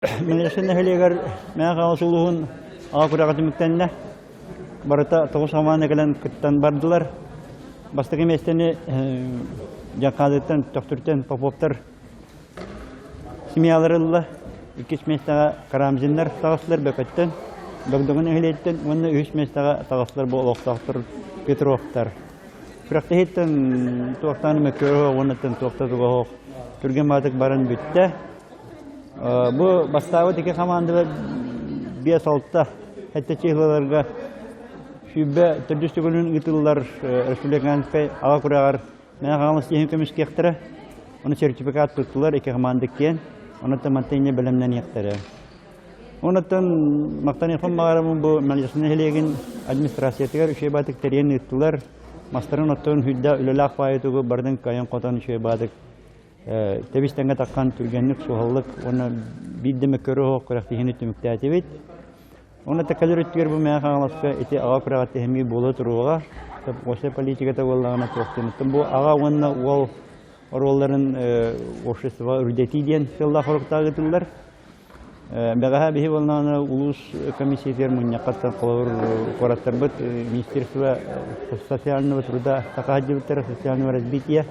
Мэҥэдьэксин нэһилиэгэр Мэҥэ Хаҥалас улууһун аҕа күрэҕэ түмүктэннэ. Барыта тоҕус хамаанда кэлэн кыттан бардылар. Бастакы миэстэни Дьаҥхаадыттан, Төхтүртэн Поповтар семьялара ылла. Иккис миэстэҕэ Карамзиннар таҕыстылар Бөкөттөн, Догдоҥо нэһилиэгиттэн уонна үһүс миэстэҕэ таҕыстылар бу олохтоохтор Петровтар. Күрэхтэһииттэн туохтаан мөккүөрэ уонна туохта туга суох түргэн баатык баран бүттэ. Бу бастаабыт икки хамаандалар 5-6 сэттэ чыһылаларга 24 төгүлүн ыытыллар республиканскай аҕа күрэҕэр Мэҥэ Хаҥалас иһин көмүскиэхтэрэ. Ону сертификат туттулар икки хамаанда иккиэн. Онон мантан бэлэмнэниэхтэрэ. Онон махтаныахпын баҕарабын бу Мэлдьэс нэһилиэгин администрациятыгар үчүгэй баатык тэрийэн ыыттылар. Мастарын оттон хүддэ үлэлээх баайытыгы бардын кайан хотон үчүгэй баатык Тэбис-тэҥҥэ таххан түргэнник, суһаллык уонна биирдэ мөккөрү оһох күрэхтэһиини түмүктээтибит. Уонна кэлэр өттүгэр бу Мэҥэ Хаҥаласка ити аҕа күрэҕэ буола туруоҕа. Уопсай политиката буоллаҕына туохтуунуттан бу аҕа уонна уол оруолларын общество үрдэтии диэн сыаллаах соруктаах ыытыллар. Бэҕэһээ биһи буоллаҕына улуус комиссиятыгар мунньаххаттан холобур куораттарбыт Министерство социального труда саха сылдьыбыттара социального развития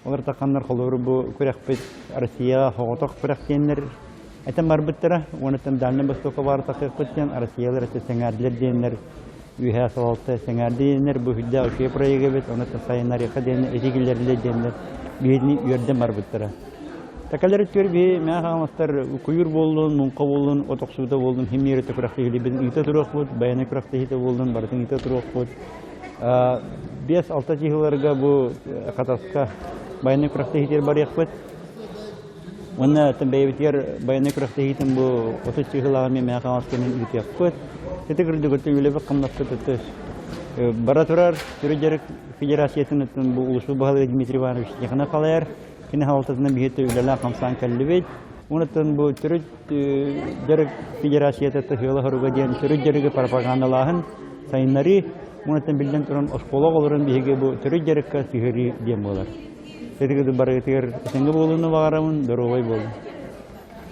олор тахханнар холобур бу күрэхпит Россияҕа соҕотох күрэх диэннэр этэн барбыттара уонна Дальнай Востокка баар тахсыахпыт диэн Россиялар өттө сэҥээрдилэр диэннэр үөһээ салалта сэҥээрдэ диэннэр бу үрдээх үчүгэй проект эбит ону сайыннарыахха диэн этии киллэрдилэр диэннэр биһигини үөрдэн барбыттара. Такалар өттүгэр биһи Мэҥэ Хаҥаластар куйуур буоллун, муҥха буоллун, от охсуута буоллун, хим миэрэтэ күрэхтэһиилэрбитин ыыта туруохпут, байанай күрэхтэһиитэ буоллун, барытын ыыта туруохпут. 5-6 чыһыыларга бу Хатаска байанай күрэхтэһиитигэр барыахпыт. Уонна бэйэбитигэр байанай күрэхтэһиитин бу 30 чыһыылааҕы эмиэ Мэҥэ Хаҥалас кэннин ыытыахпыт. Ити курдук үлэбит-хамнаспыт бара турар. Төрүт дьарык федерациятын бу улуус баһылыга Дмитрий Иванович Тихонов салайар. Кини салалтатынан биһиги үлэлээн-хамсаан кэллибит. Онон бу төрүт дьарык федерацията сыала-соруга диэн төрүт дьарыгы пропагандалааһын, сайыннарыы, онон биллэн туран оскуола оҕолорун биһиги бу төрүт дьарыкка сыһыарыы диэн буолар. Сытыгы барыгытыгар этэҥҥэ буолууну баҕарабын, доруобай буолун.